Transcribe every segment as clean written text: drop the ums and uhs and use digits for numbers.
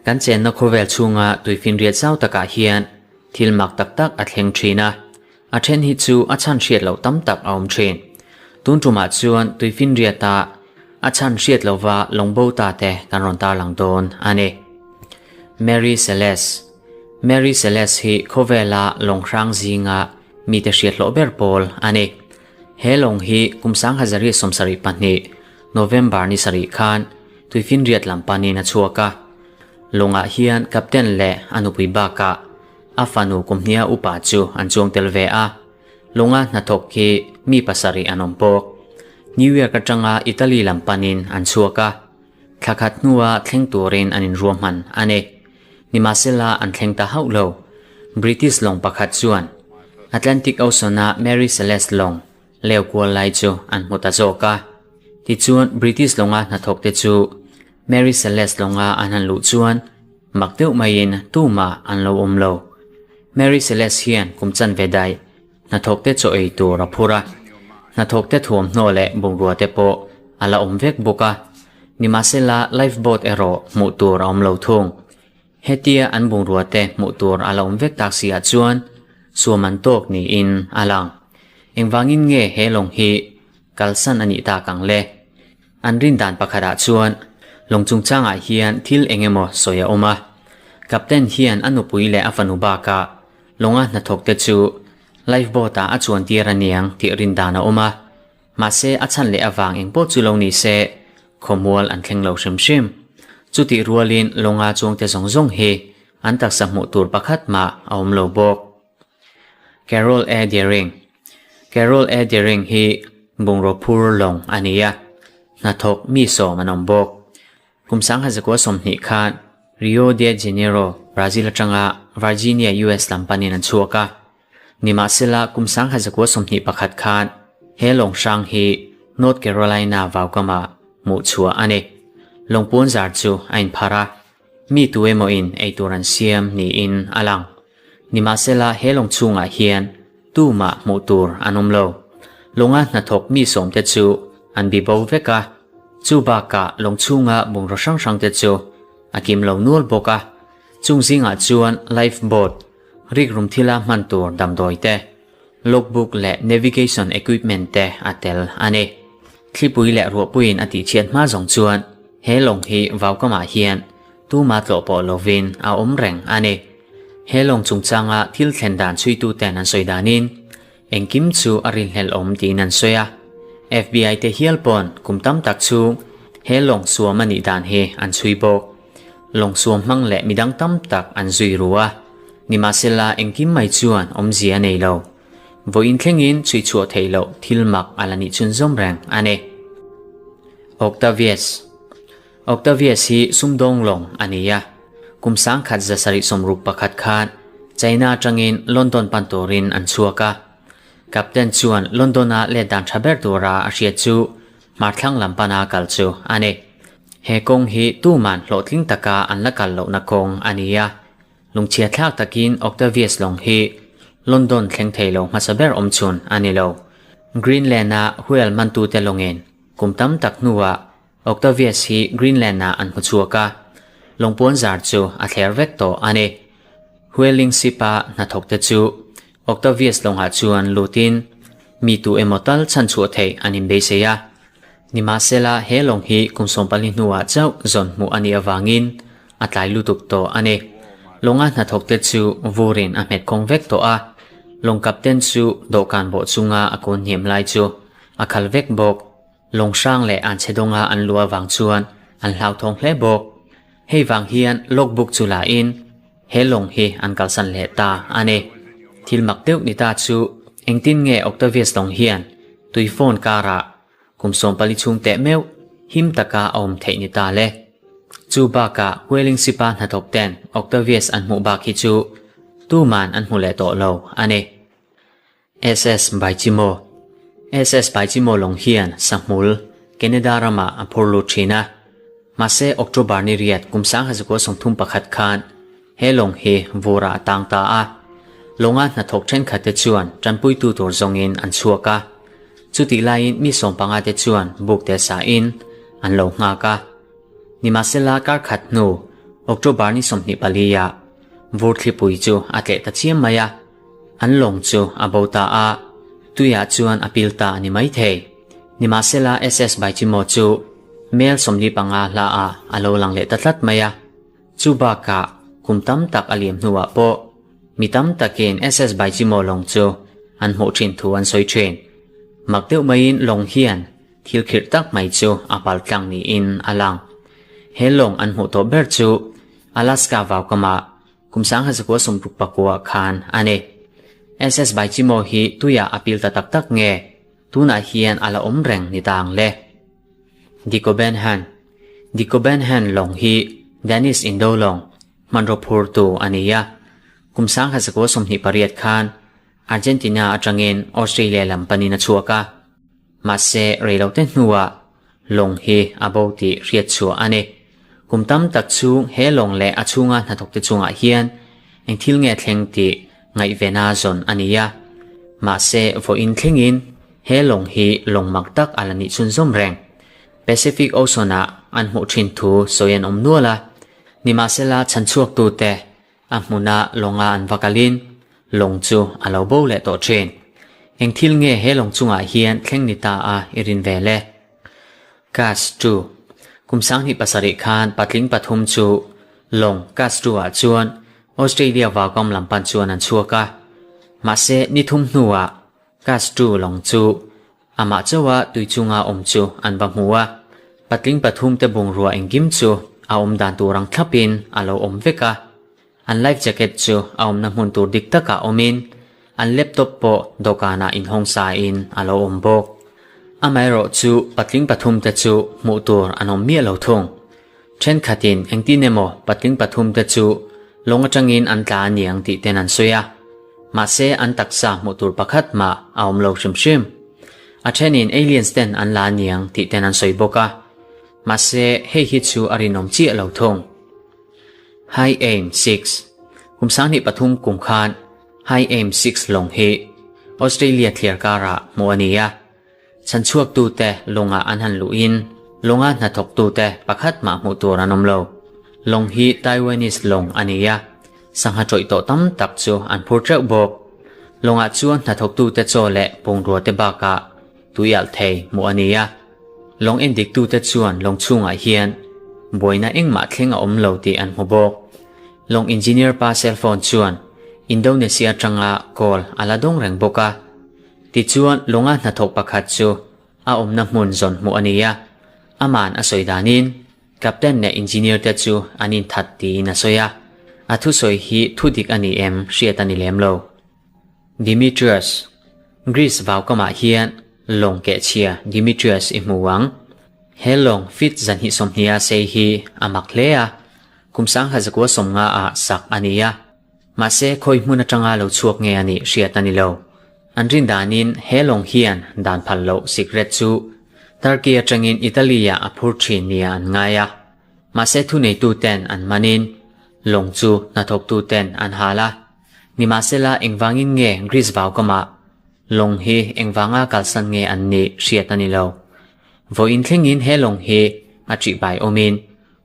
Kan chenna khawvel chhunga tuifinriat zau takah hian thil mak tak tak a thleng thin a, a then hi chu a chhan hriat loh tam tak a awm thin. Tun tumah chuan tuifinriata a chhan hriat lova lawng bo ta te kan rawn tarlang dawn a ni. Mary Celeste Mary Celeste hi khawvela lawng hrang zinga mite hriat hlawh ber pawl a ni. He lawng hi kum 1972 November ni sarih khan Tuifinriat lam panin a chhuak a. Lawngah hian Captain leh a nupui bakah a fanu kumhnia upa chu an chuang tel ve a. Lawnga hnathawk hi mi pasarih an awm bawk. New York atanga Italy lam panin an chhuak a. Thla khat hnua thleng turin an inruahman a ni. Nimahsela an thleng ta hauh lo. British lawng pakhat chuan Atlantic Ocean-a Mary Celeste lawng leu kual lai chu an hmu ta zawk a. Tichuan British lawnga hnathawk te chu Mary Celeste lawnga an han luh chuan mak deuh maiin tumah an lo awm lo. Mary Celeste hian kum chanve daih hnathawk te chaw ei tur a phur a, hnathawk te thuamhnaw leh bungrua te pawh a la awm vek bawk a. Nimahsela life boat erawh hmuh tur a awm lo thung. Hetia an bungrua te hmuh tur a la awm vek tak si ah chuan suam an tawk niin a lang. Engvangin nge he lawng hi kalsan a nih tak ang le? An rin dan pakhatah chuan lawng chungchangah hian thil eng emaw sawi a awm a. Captain hian a nupui leh a fanu bakah lawnga hnathawk te chu life boat ah a chuan tir a niang tih rin dan a awm a. Mahse a chhan leh avang eng pawh chu lo ni se khawmual an thleng lo hrim hrim. Chutih rualin lawnga chuangte zawng zawng hi an taksa hmuh tur pakhat mah a awm lo bawk. Carol A. Deering Carol A. Deering hi bungraw phur lawng a ni a, hnathawk mi sawm an awm bawk. Kum 1920 khan Rio de Janeiro, Brazil atanga Virginia, US lam panin an chhuak a. Nimahsela kum 1921 khan he lawng hrang hi North Carolina vaukamah hmuh chhuah a ni. Lawng puanzar chu a inphar a. Mi tu emawin eitur an siam niin a lang. Nimahsela he lawng chhungah hian tumah hmuh tur an awm lo. Lawnga hnathawk mi sawmte chu an bi bo vek a, chu bakah lawng chhunga bungraw hrang hrangte chu a kim lo nual bawk a. Chung zingah chuan life boat, rikrum thila hman tur damdawi te, logbook leh navigation equipment te a tel a ni. Thlipui leh ruahpuiin a tihchhiat hma zawng chuan he lawng hi vaukamah hian tuma tlawh pawh lovin a awm reng a ni. He lawng chungchanga thil thlen dan chhuituten an sawi danin engkim chu a rinhlelh awm tiin an sawi a. FBI te hial pawn kum tam tak chhung he lawng suam a nih dan hi an chhui bawk. Lawng suam hmang leh midang tam tak an zui ru a, nimahsela engkim mai chuan awmzia a nei lo. Vawiin thlengin chhui chhuah theih loh thil mak a la nih chhunzawm reng a ni. Octavius Octavius hi sumdawng lawng a ni a, kum 1761 khan China atangin London pan turin an chhuak a. Captain chuan London-a let dan tha ber tura a hriat chu hmarthlang lam pana kal chu a ni. He kawng hi tuman hlawhtling taka an la kal lohna kawng a ni a. Lungchhia thlak takin Octavius lawng hi London thleng thei lo hmasa ber awm chhun a ni lo. Greenland-a whale mantute lawngin kum tam tak hnuah Octavius hi Greenland-ah an hmu chhuak a, lawng puan zar chu a thler vek tawh a ni. Whaling ship-a hnathawkte chu Octavius lawngah chuan lutin mi tu emaw tal chhan chhuah theih an inbeisei a. Nimahsela he lawng hi kum 14 hnuah chauh zawn hmuh a nih avangin a tlai lutuk tawh a ni. Lawnga hnathawkte chu vurin a hmet khawng vek tawh a, lawng captain chu dawhkan bawh chunga a kawn hniam lai chu a khal vek bawk. Lawng hrang leh an chhe dawnga an luh avang chuan an hlauthawng hle bawk. Hei vang hian logbook chu la in he lawng hi an kalsan leh ta a ni. Thil mak deuh ni ta chu engtin nge Octavius lawng hian tui phone karah kum 14 chhung teh meuh him taka a awm theih ni ta le. Chu bakah whaling ship-a hnathawk ten Octavius an hmuh bak hi chu tuman an hmu leh tawh lo a ni. SS Baichimo SS Baichimo lawng hian Sahmul, Canada ramah a phur lut thin a. Mahse October ni riat kum 1931 khan he lawng hi vurah a tang ta a. Lawnga hnathawk thenkhat te chuan tanpuitu tur zawngin an chhuak a. Chutih laiin mi 15 te chuan buk te sain an lo nghak a. Nimahsela kar khat hnu October ni 24 ah vur thlipui chu a tleh ta chiam mai a, an lawng chu a bo ta a, tuiah chuan a pil ta a ni maithei. Nimahsela SS Baichimo chu mel 45 hla ah a lo lang leh ta tlat mai a. Chu bakah kum tam tak a liam hnuah pawh mi tam takin SS Baichimo lawng chu an hmuh thin thu an sawi thin. Mak deuh maiin lawng hian thil khirh tak mai chu a pal tlang niin a lang. He lawng an hmuh tawh ber chu Alaska vaukama kum 1969 khan a ni. SS Baichimo hi tuiah a pil ta tak tak nge tunah hian a la awm reng ni ta ang le? The Copenhagen The Copenhagen lawng hi Danish indo lawng hmanraw phurtu a ni a. Kum 1928 khan Argentina atangin Australia lam panin a chhuak a. Mahse reilote hnuah lawng hi a bo tih hriat chhuah a ni. Kum tam tak chhung he lawng leh a chhunga hnathawkte chungah hian eng thil nge thleng tih ngaihvena zawn a ni a. Mahse vawiin thlengin he lawng hi lawng mak tak a la nih chhunzawm reng. Pacific Ocean-ah an hmuh thin thu sawi an awm nual a. Nimahsela chhanchhuaktute A hmuna lawnga an va kalin lawng chu a lo bo leh tawh thin. Eng thil nge he lawng chungah hian thleng ni ta a i rin ve le? Cast 2 Kum 2007 khan patling pathum chu lawng Cast 2 ah chuan Australia vaukam lam pan chuan an chhuak a. Mahse ni thum hnuah Cast 2 lawng chu Amah chauha tui chunga awm chu an va hmu a, patling pathumte bungrua engkim chu a awm dan tur ang thlapin a lo awm vek a. An life jacket chu a awmna hmun tur dik takah awmin, an laptop pawh dawhkanah inhawng sain a lo awm bawk. Amaherawh chu patling pathumte chu hmuh tur an awm miah lo thung. Thenkhatin engtin emaw patling pathumte chu lawng atangin an tla a niang tih ten an sawi a. Mahse an taksa hmuh tur pakhat mah a awm lo hrim hrim. A thenin aliens ten an la a niang tih ten an sawi bawk a. Mahse hei hi chu a rinawm chiah lo thung. High Aim 6 Kum 2003 kum khan High Aim 6 lawng hi Australia thliar karah hmuh a ni a. Chhanchhuaktute lawngah an han luhin lawnga hnathawktute pakhat mah hmuh tur an awm lo. Lawng hi Taiwanese lawng a ni a, sangha tawih tawh tam tak chu an phur teuh bawk. Lawngah chuan hnathawktute chaw leh bungrua te bakah tui alh thei hmuh a ni a. Lawng endiktute chuan lawng chhungah hian buaina engmah thleng a awm lo tih an hmu bawk. Lawng engineer pa cellphone chuan Indonesia atanga call a la dawng reng bawk a. Tichuan, lawnga hnathawk pakhat chu a awmna hmun zawn hmuh a ni a, aman a sawi danin Captain leh Engineer te chu an inthat tiin a sawi a, a thusawi hi thudik a ni em hriat a ni lem lo. Demetrius, Greece vaukamah hian lawng kehchhia Demetrius i hmu ang. He lawng feet 220 a sei hi a mak hle a, kum 1950 ah sak a ni a. Mahse, khawi hmun atanga lo chhuak nge a nih hriat a ni lo. An rin danin he lawng hian dan phal loh sikret chu Turkey atangin Italy-ah a phur thin nia an ngai a. Mahse thuneituten an manin lawng chu hnathawktuten an hal a. Nimahsela engvangin nge Greece vaukamah lawng hi engvanga kalsan nge an nih hriat a ni lo. Vawiin thlengin he lawng hi a ṭihbai awmin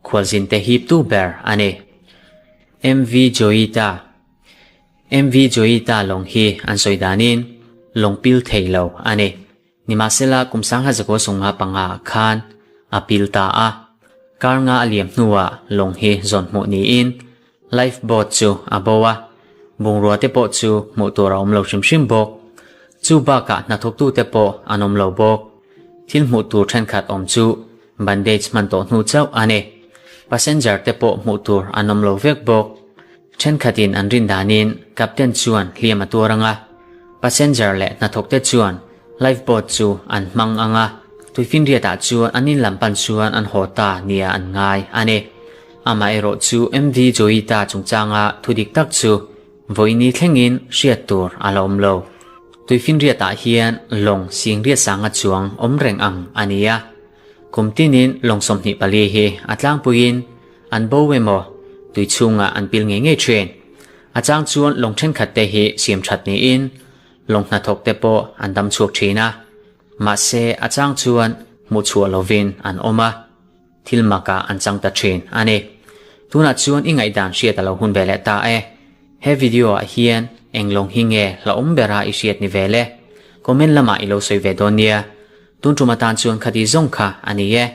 khualzinte hiptu ber a ni. MV Joyita MV Joyita lawng hi an sawi danin lawng pil thei lo a ni. Nimahsela kum 1995 khan a pil ta a. Kar nga a liam hnuah lawng hi zawn hmuh niin life boat chu a bo a, bungrua te pawh chu hmuh tur a awm lo hrim hrim bawk. Chu bakah hnathawktute pawh an awm lo bawk. Thil hmuh tur thenkhat awm chu Bandage hman tawh hnu chauh a ni. Passenger te pawh hmuh tur an awm lo vek bawk. Thenkhatin an rin danin Captain chuan hliam a tuar ang a, passenger leh hnathawk te chuan life boat chu an hmang ang a, tuifinriatah chuan an in lam pan chuan an haw ta nia an ngai a ni. Amaherawh chu MV Joyita chungchanga thu dik tak chu vawiini thlengin hriat tur a la awm lo. Tuifinriatah hian lawng singriat sanga chuang awm reng ang a ni a. Kum tinin lawng 24 hi a tlangpuiin an bo emaw tui chhungah an pil ngei ngei thin. A chang chuan lawng thenkhat te hi siam that niin lawng hnathawk te pawh an dam chhuak thin a. Mahse a chang chuan hmuh chhuah lovin an awm a. thil makah an chang ta thin a ni. Tunah chuan i ngaihdan hriat a lo hun ve leh ta e. He video ah hian eng lawng hi nge hlauhawm bera i hriat ni ve le? Comment lamah i lo sawi ve dawn nia. Tun tum atan chuan khati zawng kha a ni e.